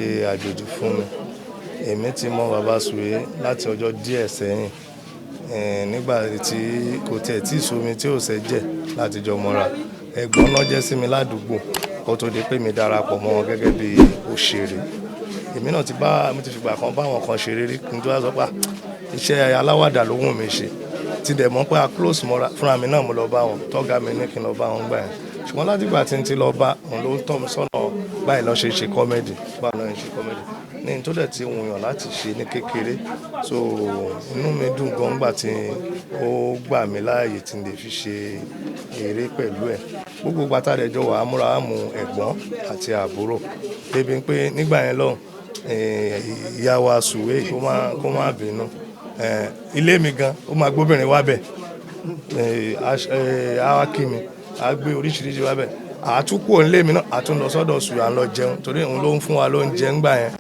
Àjòjì fún mi. Èmi ti mọ Bàbá Sùwé láti ọjọ́ díẹ̀ sẹ́yìn. Nígbà tí kò tẹ̀ tí ìsomi tí ò ṣẹ́jẹ̀ láti jọ mọ́ra. Ẹ̀gbọ́n náà jẹ́ sí mi ládùúgbò kó tó di pé mi darapọ̀ mọ́ wọn gẹ́gẹ́ bí òṣèré. Èmi náà ti bá, mo ti fi ìgbà kan bá àwọn kan ṣeré rí kí n tó wá sọ pé iṣẹ́ aláwàdà ló wù mí ṣe. Ti dẹ̀ mọ̀ pé a close mọ́ra, fúnra mi náà mo lọ bá wọn. Tọ́gà mi ní kí n lọ bá wọn gbà yẹn. Ṣùgbọ́n láti ìgbà tí n ti lọ bá, òun ló ń tọ́ mi sọ́nà báyìí lọ́ ṣe comedy, báyìí lọ́ ṣe comedy. Ní tó dẹ̀ ti wù yàn láti ṣe ní kékeré. So inú mi dùn gan nígbà tí ó gbà mí láàyè tí n lè fi ṣe eré pẹ̀lú ẹ̀. Gbogbo ìgbà tá dẹ̀ jọ wà, a múra mú ẹ̀gbọ́n àti àbúrò. Débi pé nígbà yẹn lọ́hùn, ìyá wa Sùwé kó má bínú. Ilé mi gan, ó máa gbóbìnrin wá bẹ̀. A wá kí mi, a gbé oríṣiríṣi wá bẹ̀. A tún kúrò nílé mi náà, a tún lọ sọ́dọ̀ Sùwé, à ń lọ jẹun torí òun ló ń fún wa lóúnjẹ nígbà yẹn.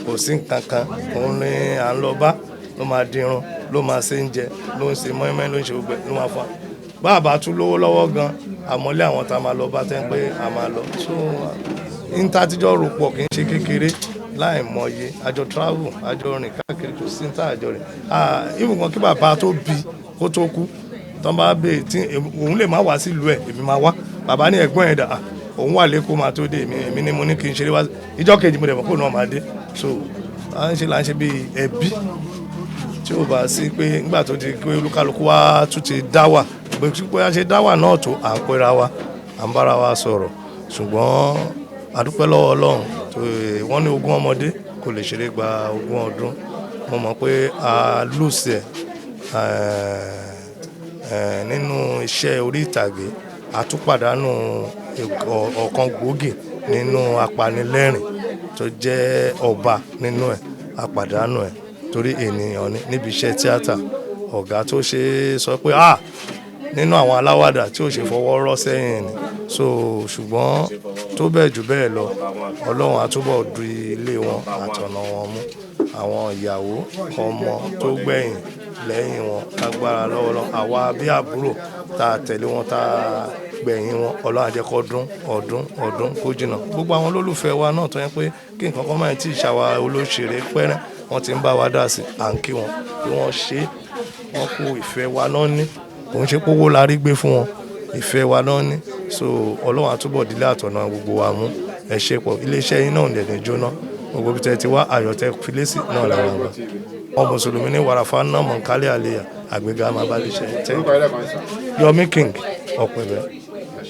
Kò sí nǹkan kan, òun ni à ń lọ bá, ló máa dirun, ló máa ṣe oúnjẹ, ló ń ṣe mọ́ínmọ́ín, ló ń ṣe gbogbo ẹ̀, ló máa fún wa. Bá bá tún lówó lọ́wọ́ gan, àmọ́lé àwọn tá a máa lọ bá tẹ́ pé a máa lọ. So ní tá tíjọ́ rò pọ̀ kì í ṣe kékeré láì mọye. A jọ travel, a jọ rìn káàkiri, kò sí ní tá a jọ rìn. Even gan kí bàbá tó bí kó tó kú, tí wọ́n bá béèrè tí òun lè má wá sí ìlú ẹ̀, èmi máa wá. Bàbá ní ẹ̀gbọ́n ẹ̀ dà, òun wà lÉkòó máa tó dé, èmi ni mo ní kí n ṣeré wá. Ìjọ́ kejì mo dẹ̀ mọ̀ pé òun náà máa dé. So à ń ṣe là ń ṣe bí ẹbí tí ó bá sí pé nígbà tó di pé olúkálùkù wa tún ti dá wà. Bí a ṣe dá wà náà tó, à ń pera wa, à ń bá ara wa sọ̀rọ̀. Ṣùgbọ́n a dúpẹ́ lọ́wọ́ Ọlọ́run tó wọ́n ní ogún ọmọdé kò lè ṣeré gba ogún ọdún. Mo mọ̀ pé a lose ẹ̀ nínú iṣẹ́ orí ìtàgé. A tún pàdánù ọ̀kan gbòógì nínú apanilẹ́rìn tó jẹ́ ọba nínú ẹ̀, a pàdánù ẹ̀ torí ènìyàn ni níbi iṣẹ́ tíátà. Ọ̀gá tó ṣe sọ pé "à nínú àwọn aláwàdà tí ò ṣe fọwọ́ rọ́ sẹ́yìn ni." So ṣùgbọ́n tó bẹ́ẹ̀ jù bẹ́ẹ̀ lọ, Ọlọ́run á túbọ̀ di ilé wọn àtọ̀nà wọn mú. Àwọn ìyàwó, ọmọ tó gbẹ̀yìn lẹ́yìn wọn lágbára lọ́wọ́ Ọlọ́run. Àwa bí àbúrò tá tẹ̀lé wọn tá gbẹ̀yìn wọn, Ọlọ́run á jẹ́ kó dún ọdún ọdún kó jìnnà. Gbogbo àwọn olólùfẹ́ wa náà tó jẹ́ pé kí nǹkan kan máa tí ì ṣàwà olóṣèré pẹ́rẹ́, wọ́n ti ń bá wa dà sí, à ń kí wọn kí wọ́n ṣe, wọ́n kú ìfẹ́ wa náà ní. Kò ń ṣe pé owó la rí gbé fún wọn, ìfẹ́ wa náà ní. So Ọlọ́run á túbọ̀ dílé àtọ̀nà gbogbo wa mú. Ẹ ṣé pọ̀. Ilé iṣẹ́ yín náà ò dẹ̀ ní jóná. Gbogbo ibi tí ẹ ti wá, ayọ̀ tẹ fi lé sí náà la máa bá. Ọmọ Mùsùlùmí ní wàràfà náà mọ̀nkálẹ̀ àlìyà, àgbéga máa bá lè ṣe. Thank you. Yomi King, Ọ̀pẹ̀bẹ̀.